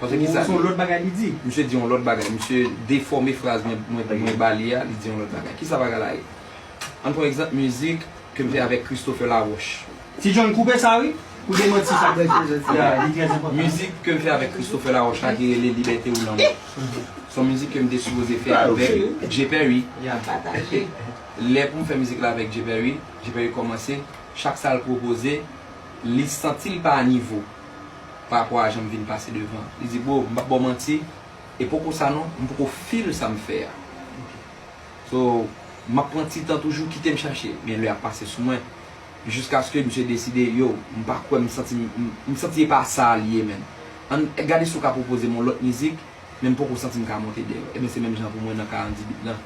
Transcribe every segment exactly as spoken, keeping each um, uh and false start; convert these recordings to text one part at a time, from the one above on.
Paske kisa? Se yon lòt bagay li di. Misye di yon lòt bagay. Misye defòme fraz mwen, mwen, mwen ba li a, li di yon lòt bagay. Kisa bagay la ye? Ann pran egzanp mizik ke m fè avèk Christopher Laroche. Ti John, koupe sa wi. Pou demanti sa. Ya, li trè enpòtan. Mizik ke m fè avèk Christopher Laroche la ki rele Libète ou Lanmò. Se yon mizik ke m te sipoze fè avèk Jay Perry. Lè pou m fè mizik la avèk Jay Perry, Jay Perry kòmanse, chak sa l pwopoze, li santi l pa a nivo pa rapò a jan m vin pase devan. Li di, bro, m p ap ba w manti, e poko sa non, m poko feel sa m fè a. So, m ap pran ti tan toujou, kite m chache. Men lè ap pase sou mwen. Jiskaske misye deside, yo, m pa kwè m santi m, m, m santi e pa sa l ye, menm. Ann gade si w ka pwopoze m yon lòt mizik, men m poko santi m ka monte dèyè. Ebyen, se menm jan pou mwen nan ka Andy Beat lan.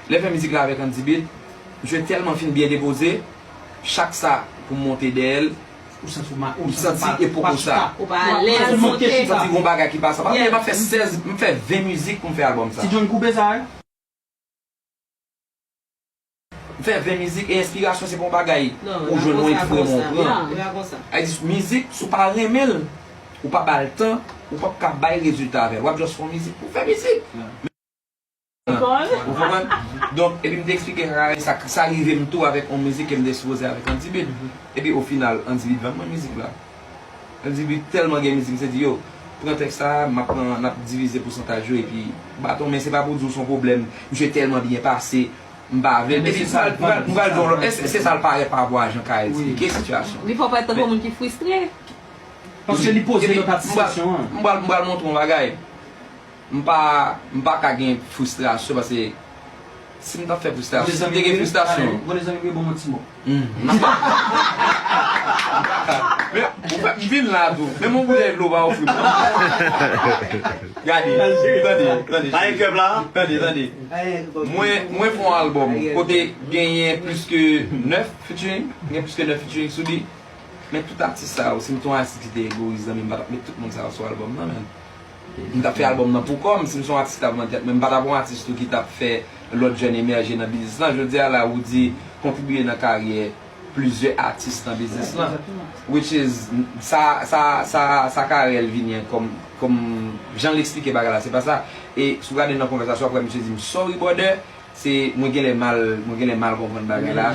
Lè fè mizik la avèk Andy Beat, misye tèlman fin byen depoze, chak sa pou m monte dèyè l, ou santi ou ma-, ou m santi e poko sa. Ou pa alèz. M santi gon bagay ki pa sa. Pa bliye, m ap fè sèz, m fè ven mizik pou m fè albòm sa. Ti John koupe sa, wi. M fè ven mizik e enspirasyon se pa yon bagay ou jwenn yon enfreman ou pran. Ay di, mizik, si w pa renmen l, ou pa ba l tan, ou p ap ka bay rezilta avè l. W ap just fè yon mizik pou fè mizik. Ou konprann? Donk, epi m te eksplike sa, sa rive m tou avèk yon mizik ke m te sipoze avèk Andy Beat. Epi, o final, Andy Beat vann mwen mizik la. Andy Beat tèlman gen mizik, misye di, yo, pran tèks sa, m ap pran, n ap divize pousantaj yo, epi baton, men se pa pou di w se yon pwoblèm, misye tèlman byen pase, m pa vle l. Epi, m pral, m pral, m pral di w lòt, e se, se sa l parèt pa rapò a jan Kael eksplike sitiyasyon. Li fè w parèt tankou yon moun ki fristre. Paske li poze lòt atis kesyon an. M pral, m pral montre w yon bagay. M pa, m pa ka gen fristrasyon, paske si m t ap fè fristrasyon, si m te gen fristrasyon. Bon, lezanmi, bon, bon ti mo. Hmm. Men, ou fè m vin la tou. Menm yon boutèy dlo pa ofri m, non. Gade, tande, tande. Tande, tande. Mwen, mwen fè yon albòm kote genyen plis ke nèf featuring, gen plis ke nèf featuring sou li. Men tout atis sa yo, si m t yon atis ki te egoyis, zanmi m, m pa t ap met tout moun sa yo sou albòm nan, menm. M t ap fè albòm nan pou kò m, si m se yon atis ki t ap vann tèt mwen, m pa t ap yon atis tou ki t ap fè lòt jèn emèje nan biznis lan. Jodi a la, Roody kontribiye nan karyè plizyè atis nan biznis lan. Which is, sa, sa, sa, sa Carel vini an kòm, kòm jan l eksplike bagay la, se pa sa. E si w gade nan konvèsasyon, apre misye di m, "Sorry, brother, se, mwen genlè mal, mwen genlè mal konprann bagay la."